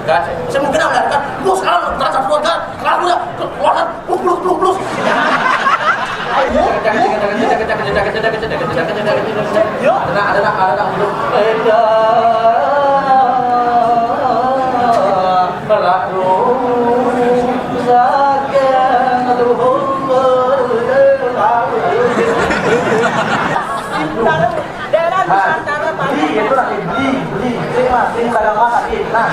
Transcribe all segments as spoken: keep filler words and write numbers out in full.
Kan? Saya mungkin melarikan. Lu sekarang transaksi keluarga, keluarga, keluarga, plus, plus, plus, plus. Ayo, yuk. Ada nak, ada nak, ada nak, belum. Ada. Berlaku. Daerah Nusantara Bali. Beli, itu lagi beli, beli. Terima, terima dagang apa, beli. Nah.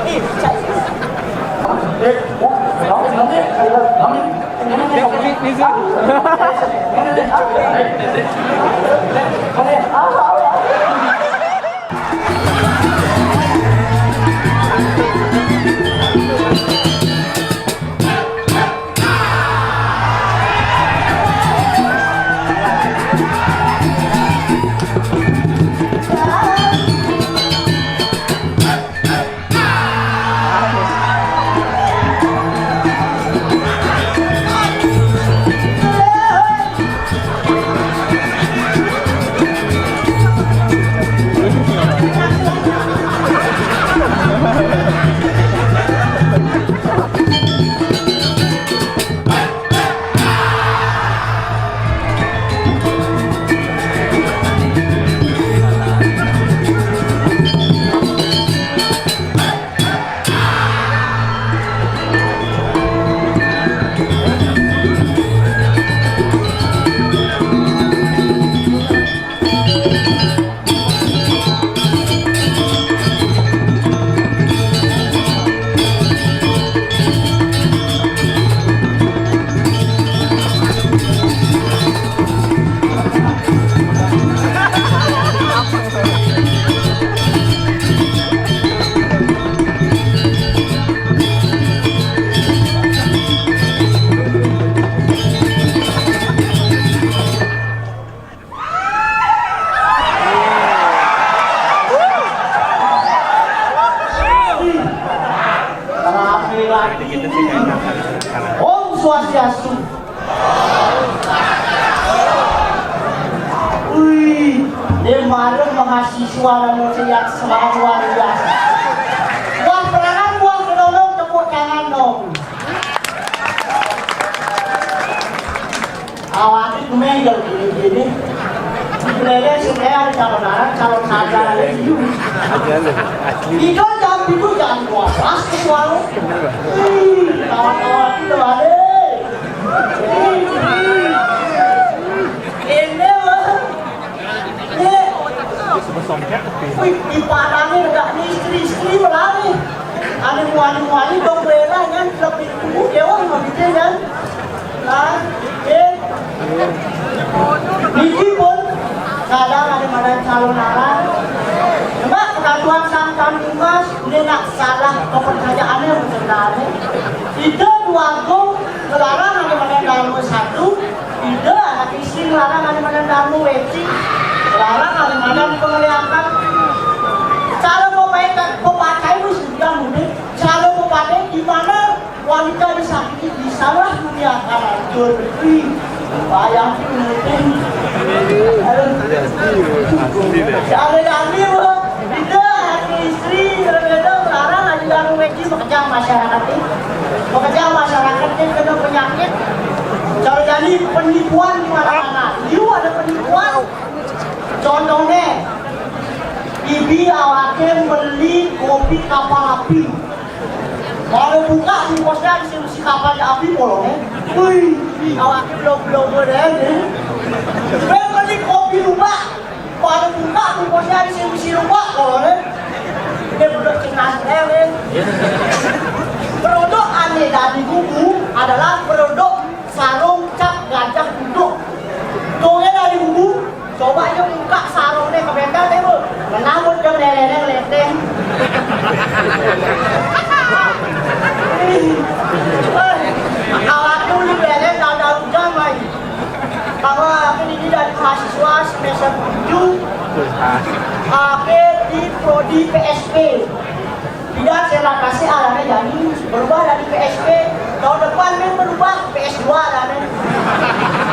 Ih, cai. Eh, oh, kenapa sih nanti? Kami, ini, ini, ini, ini, ini, ini, ini, Om Swastiastu. Wih, dia malam mahasiswa yang semangat luar biasa. Wah, peranan, wah, penolong, tepuk tangan dong. Awak ni kumenggal gini-gini. Lele sebenarnya ada calon anak, calon saja lagi. Itu jam itu jam dua belas ke suara. Ih, kawan-kawan itu ada. Ini, wah. Ini. Wih, di Padang ini udah istri-istri melari. Anu muani-muani dong bela kan lebih dulu dia wah mau gitu kan. Nah, eh. Niki pun kadang ada mana calon anak. Cuma kekatuan sang Tuan Tumas, ini nak salah kepercayaannya sebenarnya. Itu dua gong, kelarang ada mana dalam satu, itu anak istri kelarang ada mana dalam weci, kelarang ada mana penglihatan. Kalau mau pakai, mau pakai itu sudah mudik. Kalau mau pakai di mana wanita disakiti, di salah dunia kanan, John Free, bayang pun mudik. Kalau jadi, Bu, kita anak istri, berbeda, kelarang ada dalam weci, bekerja masyarakat ini. Bekerja masyarakat ini kena penyakit. Kalau jadi penipuan di mana-mana. You ada penipuan. Contohnya, ibi awake beli kopi kapal api. Kalau buka bungkusnya di sini kapal api bolongnya. Wih, awake belum belum deh. Gue beli kopi lupa. Kalau buka bungkusnya di sini lupa bolongnya. Dia belum cemas deh. Produk aneh dari buku adalah produk sarung cap gajah duduk. Tuh ya dari buku. Coba aja buka sarungnya ke bengkel deh, Bu. Kenapa dia meleleh leteng? Awak dulu meleleh, tak ada hujan lagi. Kalau aku ini dari mahasiswa semester tujuh, aku di prodi P S P. Tidak, saya kasih arahnya jadi berubah dari P S P. Tahun depan dia berubah P S dua arahnya.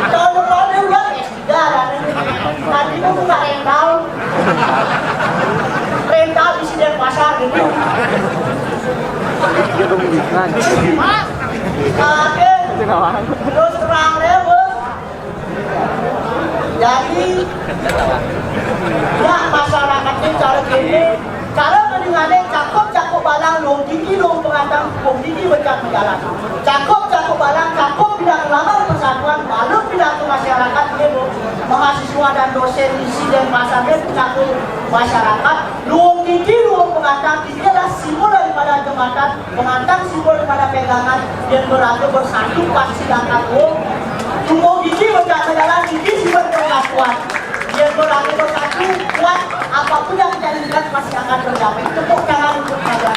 Tahun depan dia berubah P S tiga arahnya. Tadi mau buka rental. Rental isi Denpasar. Terus terang ya, Bos. Jadi, ya, masyarakat ini cara gini, cara mendingannya cakep-cakep balang, dong gigi, dong pengatang, dong gigi becak jalan. Cakep-cakep balang, cakep pindah ke lamar persatuan, baru pindah ke masyarakat, ini, dong. Mahasiswa dan dosen isi dan pasarnya pindah ke masyarakat, dong gigi, dong pengatang, ini adalah simbol daripada jembatan. Pengatang simbol daripada pegangan, yang berlaku bersatu pasti akan wong. Cuma gigi becak jalan, gigi simbol persatuan. Yang berlaku bersatu, kuat, apapun yang kita inginkan pasti akan tercapai. Tepuk tangan untuk Naga.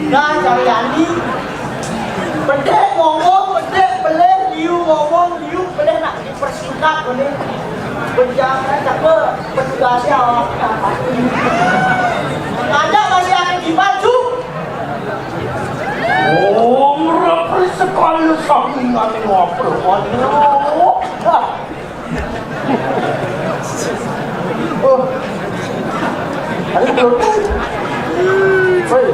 Nah, Jayani, bedek ngomong, bedek beleh, liu ngomong, liu beleh, nak dipersingkat boleh. Berjalan apa petugasnya awak tak pasti. Ada masih ada di baju. Oh, rapi sekali sampingan ngobrol. Waduh. Oh. Ada belum? Hei.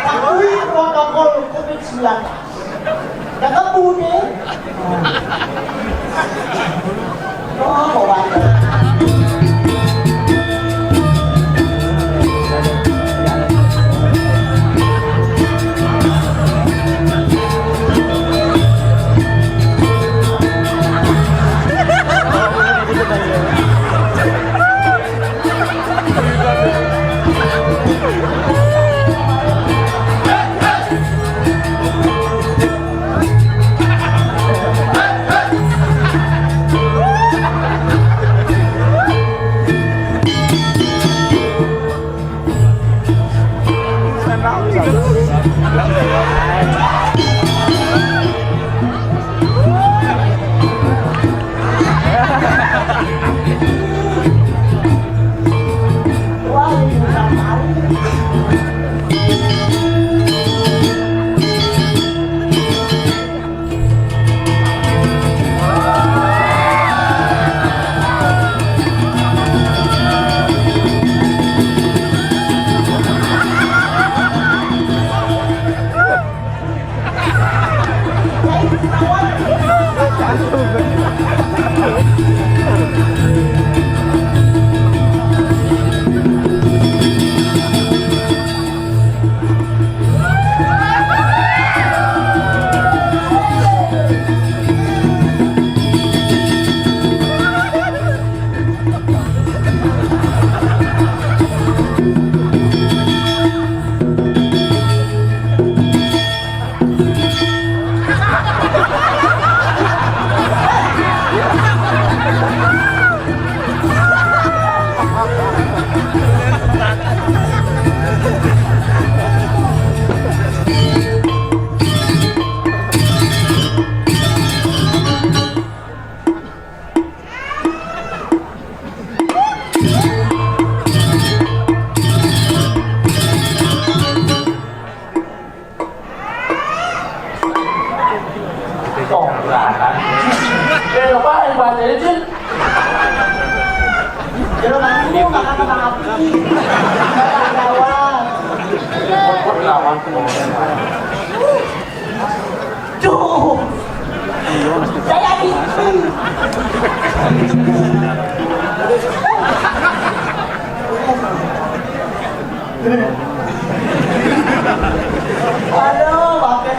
Patuhi protokol covid sembilan belas. Jangan bunyi. Oh, mau bantu. Tuh. Saya di Aduh, makin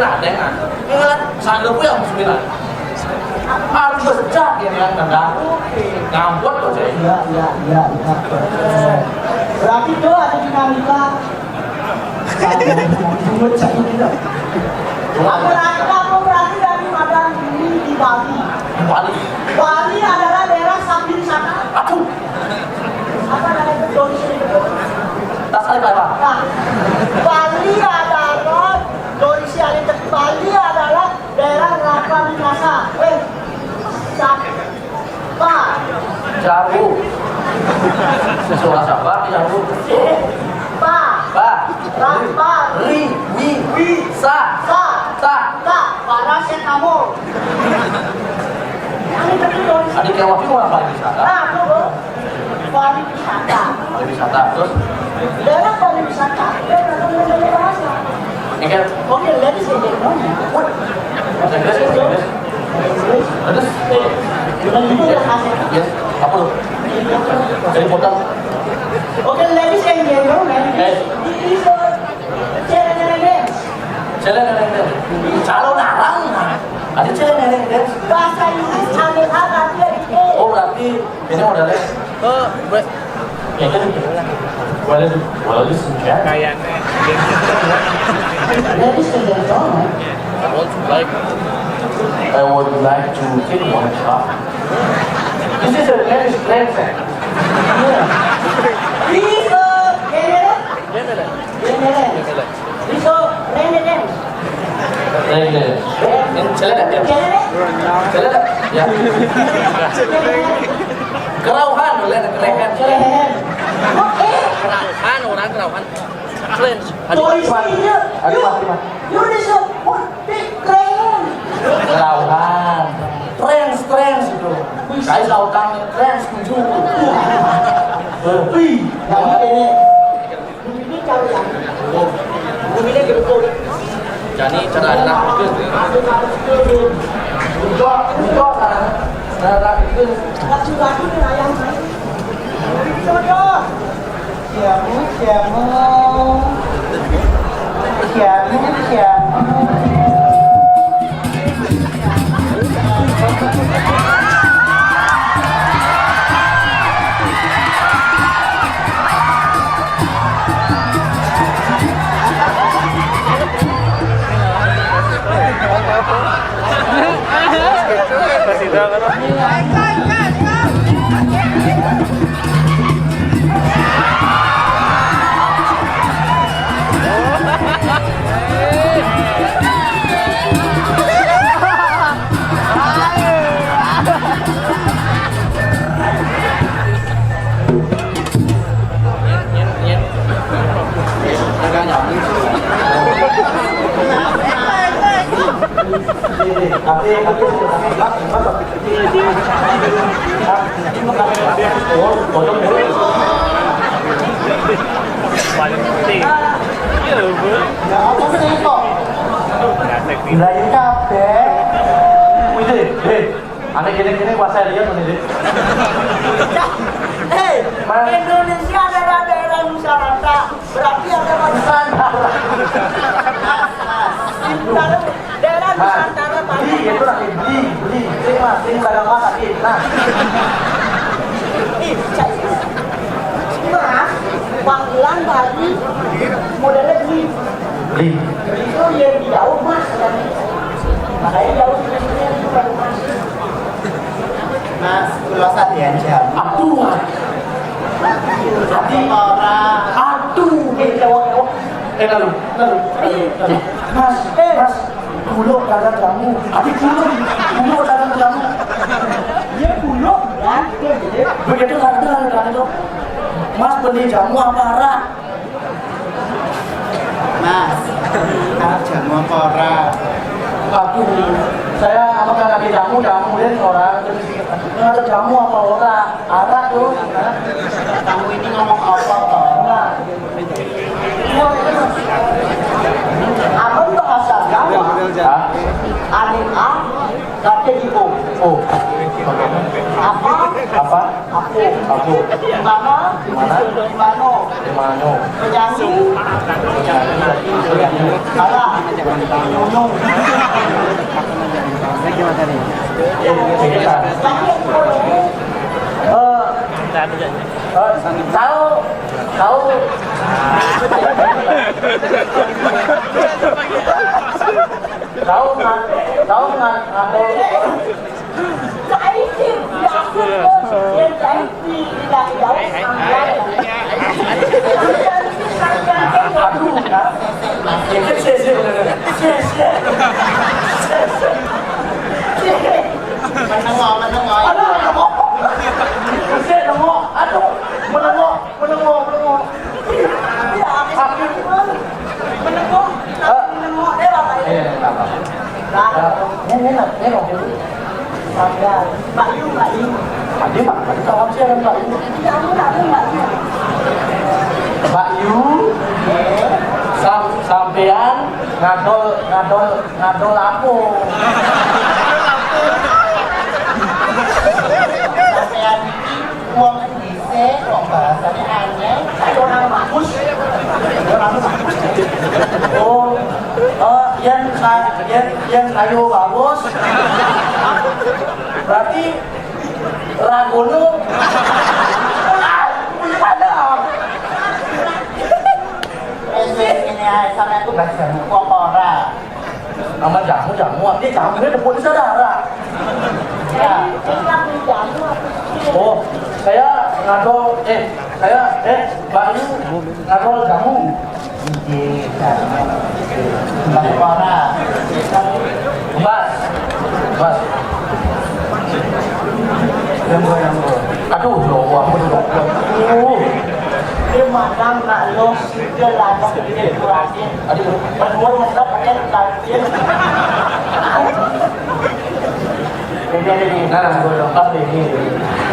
Ada yang ada. Ingat, sanggup yang sembilan. Harus pecah dia yang tendang. Ngambek tuh, Cek. Iya, iya, iya, iya. Berarti tuh ada dinamika. Apa berarti, apa berarti dari Madang ini di Bali? Bali. Bali adalah daerah sapi wisata. Aduh. Apa namanya itu? Doris itu. Tak salah, Pak. Nah, Bali adalah Doris itu. Bali adalah daerah Rapa Minasa. Eh, Sapa. Jauh. Suara Sapa, jauh. Pa. Pa. Rapa. Ri. Wi. Wi. Sa. Sa. Ta. Ta. Parasetamol. Ini betul, Doris. Ada kayak waktu orang pariwisata. Nah, tuh, Bro. Pariwisata. Pariwisata. Terus? Daerah pariwisata. Dia beragam dengan bahasa. Ini kan? Oke, ladies and gentlemen. Wih. Bahasa Inggris, bahasa Inggris. Terus? Bukan gitu ya, Mas. Yes. Apa tuh? Jadi potong. Oke, ladies and gentlemen. Eh. Ini tuh. Celenereng dance. Celenereng dance. Calon arang. Ada celenereng dance. Bahasa Inggris ada artinya. Oh, berarti ini modalnya. Oh, bre- Ya kan? Boleh, boleh sih, ya. Kayaknya. Ladies and gentlemen. I would like, I would like to take one shot. This is a very strange thing. Yeah. Bisa, General? General. Bisa, General. General. Ini celenak, ya? General? Celenak, ya. Kerauhan, boleh ada kerauhan. Kerauhan. Oke. Kerauhan, orang kerauhan. Keren. Aduh, Tulis aduh, ini. Aduh, mati, mati. Yuk, disebut. Wih, keren. Lautan. Trans, trans itu. Wih. Kayak lautan trans tujuh. Wih, kamu ini. Ini cari yang. Ini gede. Jadi cara enak itu. Buka, buka, cara enak itu. Laki-laki ini ayam. Siapa, siapa? Siapa, siapa? Masih doang, kan? Paling penting. Iya, Bu. Ya, apa sih kok? Nggak teknis. Bilangin kabeh. Wih, deh, deh. Aneh gini-gini, wah, saya lihat ini, deh. Hei, Mas. Indonesia adalah daerah Nusantara. Berarti ada Nusantara. Nusantara. Daerah Mas, Nusantara, Pak. Beli, itu lagi beli, beli. Sing, Mas, sing dagang, Mas, lagi. Nah. Ih, cai. Mas, panggilan Bali modelnya beli. Beli. Itu yang di jauh, Mas, kan? Makanya jauh sebenarnya itu baru Mas. Mas, kula sadian jam. Aduh. Tapi ora. Aduh, ini cewek-cewek. Eh, lalu, lalu, lalu, lalu. Mas, eh, Mas, kula dagang jamu. Tapi kula, kula dagang jamu. Ya, kula, kan? Begitu, kan, kan, kan, itu. Mas, beli jamu apa arak? Mas, arep jamu apa ora? Aduh, saya apa kan lagi jamu, jamu, deh, orang. Terus, arep jamu apa ora? Arak tuh. Kamu ini ngomong apa, toh? Nah. Apa bahasa Jawa? Hah? Aning A, kate di O. Oh. Apa? Apa? Aku. Aku. Mama. Di mana? Di mana? Di mana? Penyanyi. Penyanyi, berarti penyanyi. Salah. Nyonyong. Eh, eh, tahu, tahu. Tahu nggak? Tahu nggak? Aku menengok, menengok. Aduh, menengok. Aduh, menengok, menengok, menengok. Menengok, menengok dia lah. Iya, iya, nggak apa-apa. Nah, ini, ini, ini, ini. Sampean. Mbak Yu, Mbak Yu. Mbak Yu, Mbak Yu, kawan saya, Mbak Yu. Iya, aku nggak tahu Mbak Yu. Mbak Yu, sam-, sampean ngadol, ngadol, ngadol apa? Sampean iki wong endi sih? Kok bahasanya aneh? Kayak orang bagus. Orang bagus. Oh, eh, yang sa-, yang, yang kayu bagus. Berarti Ragono. Ada. Wis, wis, ngene ae, sampeyan ku bas jamu apa ora? Aman jamu, jamu. Ini jamu ini tepuk di saudara. Ya. Oh, saya ngadol, eh, saya, eh, Mbak Yu ngadol jamu. Nggih, Mbak Kora. Mas. Mas. Yang gua, yang gua. Aduh, ya Allah, ampun, ya Allah. Aduh. Dia makan, Mak, lo, dia lanang, dia kurangin. Aduh. Berdua ngetop, pakai lantin. Ini, ini, ini. Nah, gua dong, pas ini.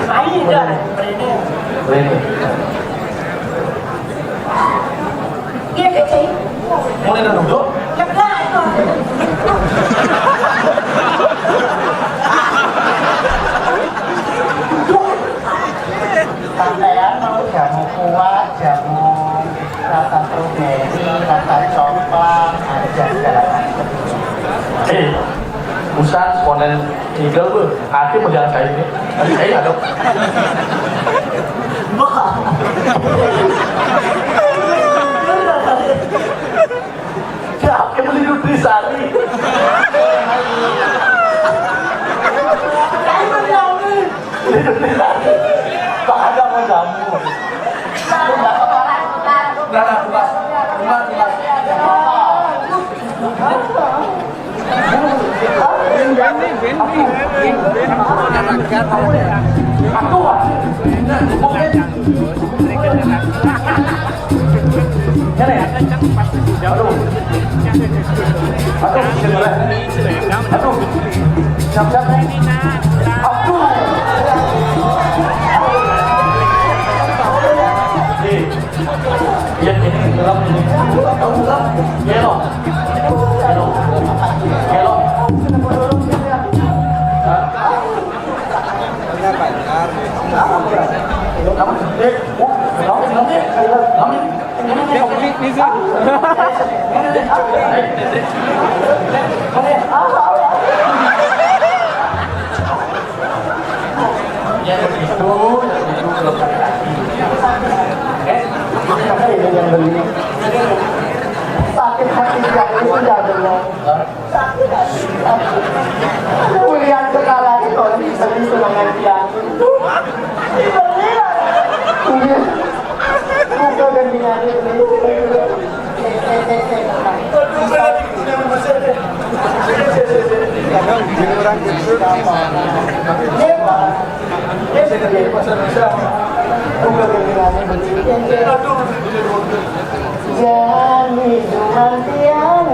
Ayo, udah, ini. Ini. Iya, kecil. Mulai dari duduk. Lega itu. Sampean mau jamu kuat, jamu rasa stroberi, rasa coklat, ada segala macam. Eh, Ustaz, konen Igel tuh, hati mau jangan kayak ini. Tadi saya nggak tahu. Siapa yang beli Nutrisari? Beli Nutrisari. Tak ada mau jamu. Nah, nah, tugas. Tugas, tugas. Iya, ini gelap ini. Tahu gelap? Gelap. Gelap. Gelap. Hah? Apa? Eh, oh, gelap, gelap, gelap. Ini, ini, ini. Yang itu, yang itu belum sakit hati. Eh, siapa ini yang beli? Sakit hati yang itu ya belum. Sakit hati. Kuliah sekarang itu bisa disenangan dia. Iya. Buka dan dinyari. Jangan minuman tiang.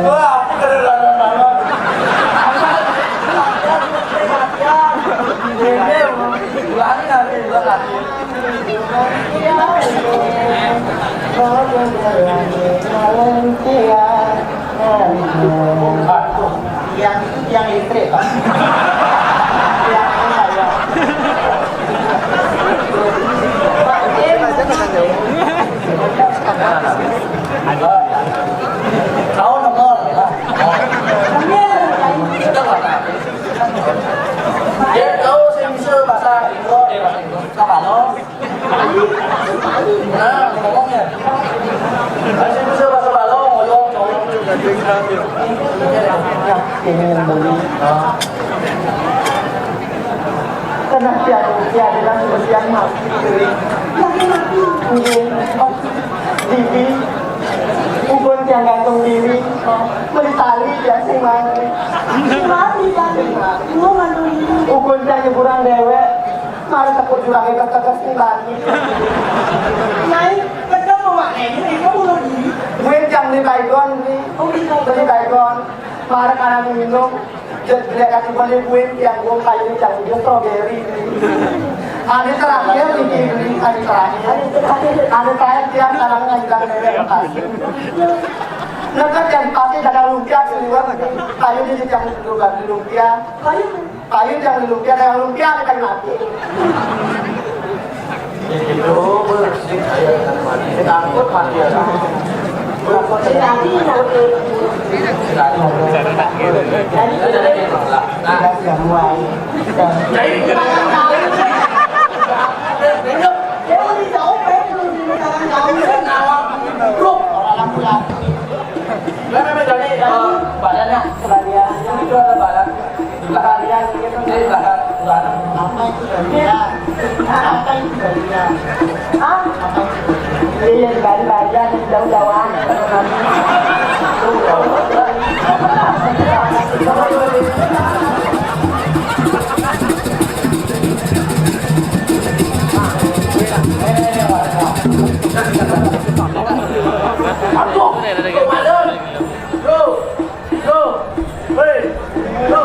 Wah, aku kena lawan-lawan. Ini, ulangi nanti, ulang lagi. Aduh, yang itu yang listrik, Pak. Yang ini, ya. Nah, ngomong ya. Kasih bisa bahasa Balo, ngoyong, ngoyong. Ini yang beli. Karena tiada, tiada yang bersiang mati. Mungkin, oh, Bibi, ukun tiang gantung diri, oh, beli tali tiang sing mati. Mati, mati. Ukun tiang nyebrang dewek. Mari tepuk jurang, kita tegas nih, Bang. Nyai, kedap, Mak, ini, ini bunuh diri. Gue yang di Baygon nih. Oh, di Baygon. Di Baygon. Mari kanan minum. Jelek kan, gue nih, gue yang gue kayu yang gue strawberry nih. Ada terakhir nih, ini ada terakhir. Ada terakhir tiap orang ngajukan dewek. Nah, kan yang pasti ada lumpia di luar nih. Kayu di yang dulu kan lumpia. Kayu. Kayu yang lumpia, yang lumpia kita mati. Ya gitu, bersih saya akan mati. Saya takut mati ya. Bersih mati, mati. Nah, jadi kita tahu. Dia udah jauh, Pak, belum di tangan kamu. Ngawang, bro. Orang pulang. Lah, memang jadi, eh, badannya, kembalian. Yang itu ada badan. Kembalian, gitu. Jadi, badan, badan. Apa itu kembalian? Apa itu kembalian? Hah? Apa itu kembalian? Iya, iya, dibalik-balikan, jauh-jauhan. Aduh, kemarin. Bro, bro, hei, bro.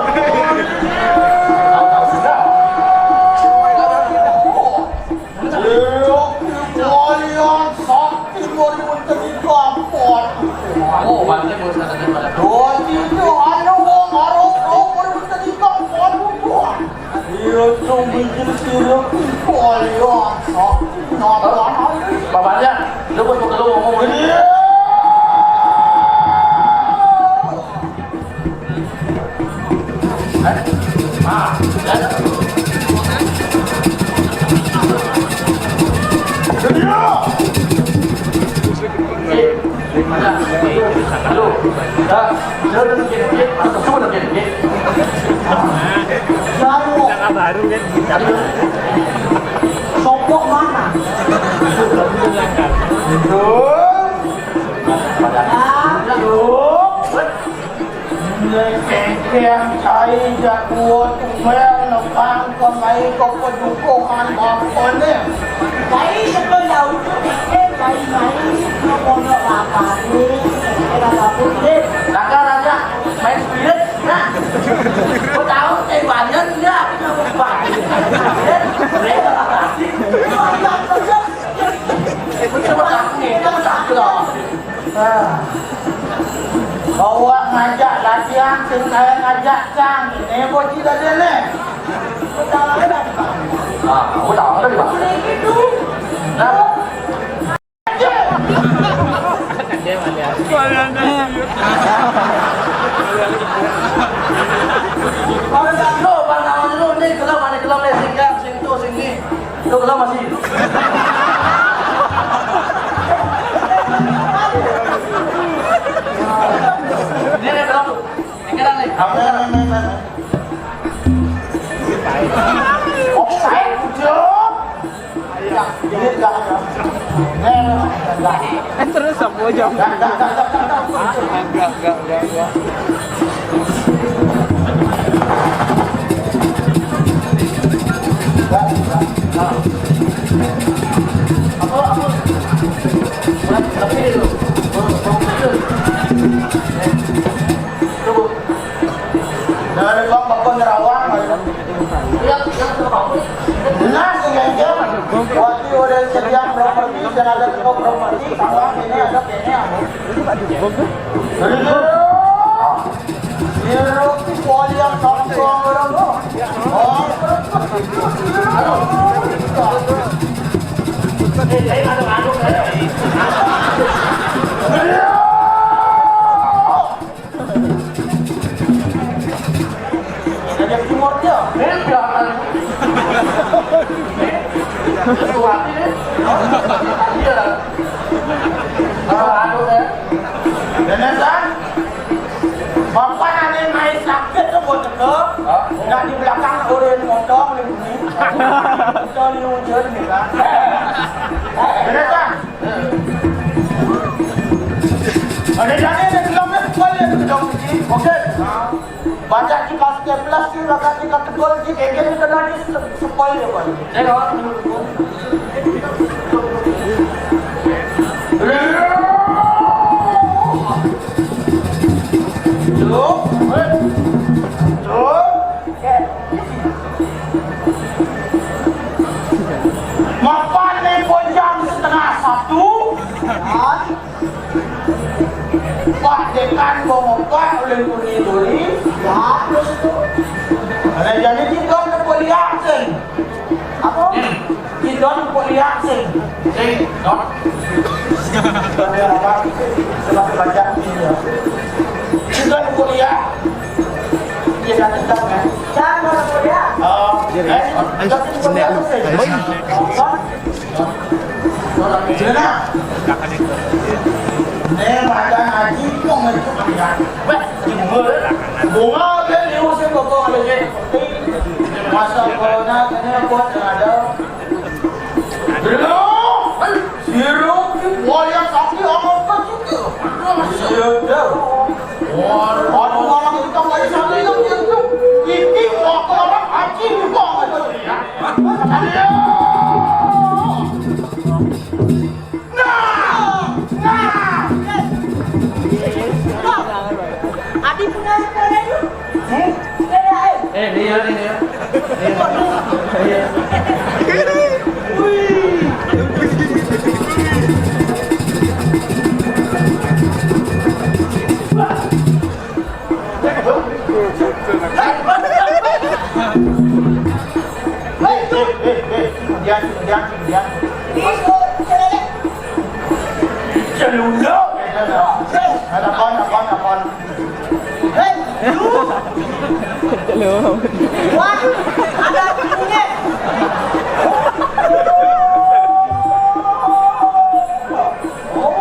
Iya, kalian sakti dari menteri kampung. Oh, banyak bos katanya pada. Oh, itu anu, Bang, anu, anu, menteri kampung, Bang. Iya, tuh bikin sirup. Kalian sakti. Bapaknya, lu buat lu ngomong. Iya. Sopok mana? Itu. Aduh. Nyai kengkeng, cai jago, tumel, nepang, kemai, kepedukuhan, bakone. Cai sepen daun tu kengkeng, cai main, pondok lapar ni, kengkeng ada putih. Raja, raja, main spirit, nah. Kau tahu, eh, banyak tidak? Banyak. Spirit, spirit, apa? Banyak, banyak. Betul, betul, betul, betul. Ah. Bawa ngajak latihan, sing kaya ngajak cang. Ini bocil tadi ni. Ah, aku tahu tadi, Pak. Nah. Kalau tak tahu, Pak, nama dulu ni, kalau mana, kalau ni, sing, sing tu, sing ni. Lu belum masih hidup? Ini ada belum? Ini kan nih. Amin, amin, amin. Offside, Jok. Ya, ini enggak ada. Ini enggak ada. Terus apa, Jok? Enggak, enggak, enggak, enggak. Enggak, enggak, enggak, enggak. Dari Bang Bakon Nerawang, ayo. Iya, iya, Bang. Nah, sengaja. Waktu udah sediakan properti, dan ada juga properti, sama ini ada kayaknya. Iya. Iya. Kalau anu, ya. Bener, San? Bapak nane naik sakit tuh buat itu. Hah? Nggak di belakang urin motong, di sini. Udah liuncur, gitu, kan? Bener, San? Ada jadi ada gelombang, boleh ada gelombang. Oke. Banyak di kelas tiga belas di, bahkan di kategori di, eh, dia kena di se-, sepoi dia, Pak. Saya kawan. Tuh. Tuh. Makan nih pojang setengah satu. Pak Dekan bawa Pak oleh Kuni Duri. Ya, terus itu. Ada jadi tidak ada kuliah, Sing. Apa? Tidak ada kuliah, Sing. Sing, dot. Tidak ada apa. Tidak ada baca. Tidak ada kuliah. Tidak ada, kan? Jangan kuliah. Oh, eh, tidak ada kuliah, Sing. Jenengan. Nih, makan haji, kok ngejuk aja. Weh, jemur. Bunga, dia diusir, kok, kok, ada, Jack. Masa corona, kena buat, ada. Belum. Sirup, wayang, kaki, apa, apa juga. Sirup. Wah, aduh, malah kita nggak bisa minum, dia tuh. Ini mau ke orang haji, juga nggak tahu, ya. Aduh. Nah! Nah! Adi punya sepeda itu? Eh? Sepeda, eh? Eh, dia, dia, dia. Dia. Iya. Wih. Hei, hei, hei, hei. Kemudian, kemudian, kemudian. Celunduk. Ada kon, ada kon, ada kon. Hei, lu. Wah, ada kunyit. Oh,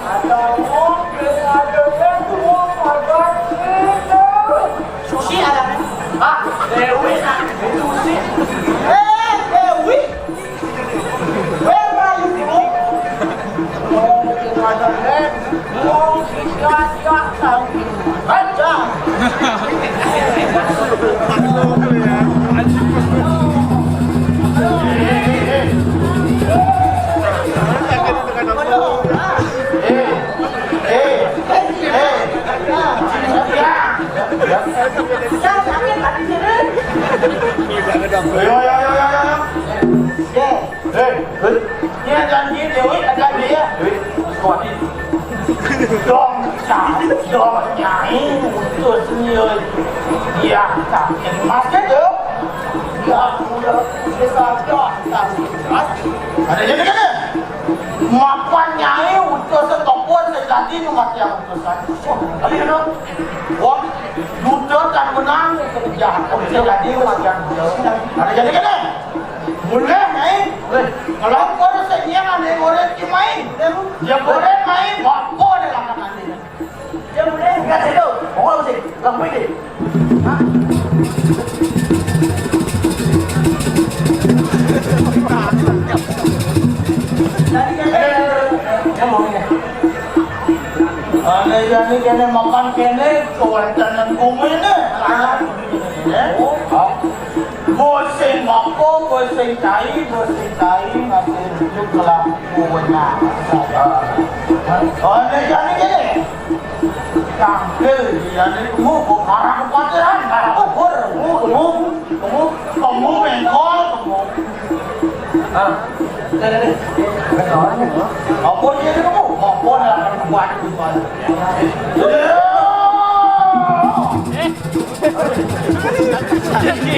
ada mobil, ada mobil, ada mobil. Susi ada. Ah, Dewi, Susi. Eh, Dewi. Where are you from? Oh, ada, eh. Oh, kita, kita, tahu. Baca. Eh, eh, eh, eh. Ayo, ayo, ayo, ayo, ayo. Hei, hei. Dia janji Dewi ada dia. Dewi, kuat. Dong, cari, dong, nyai, utus nyai. Dia tak masih tu. Ya, udah, dia tak, tak, tak. Ada jadi kan? Mapan nyai utus setopo sejati nu mati yang utusan. Wah, tadi tu. Wah, duta dan menang kerja. Sejati nu mati yang utusan. Ada jadi kan? Boleh, nyai. Boleh. Kalau kau ada senyum, ada goreng cimai. Dia goreng mai, bapa dia lah kan ni. Dia boleh. Enggak, saya tahu. Orang mesti. Orang boleh. Ha? Tadi kan dia, dia mau ni. Aneh, aneh, kena makan kena, kawan tanam bumi ni. Ah, eh? Oh. Bosing mako, bosing tai, bosing tai, masih hidup kelaku benar. Aneh, aneh, aneh. Tampil dia ni, temu, kok karang kuatiran, karang ukur, temu, temu, temu, temu, bengkol, temu. Ah, ini, ini. Bengkol, ini, apa dia ni, temu? Apa dia akan buat, buat? Eh, ini,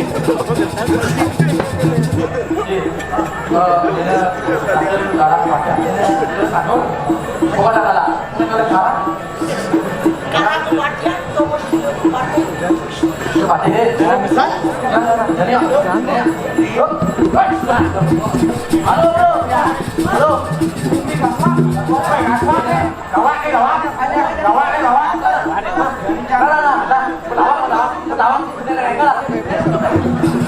sekarang pakai. Ini, terus, anu, bukan salah. Ini, kalau sekarang. Kalau kematian, tunggu dulu, kematian. Kematian, eh. Jadi, ya, ya, ya. Yuk. Halo, bro. Ya. Halo. Ini gawat. Gawat, gawat, gawat. Gawat, gawat. Dah, dah, dah, dah. Ketawa, ketawa, ketawa. Ini, ini, ini.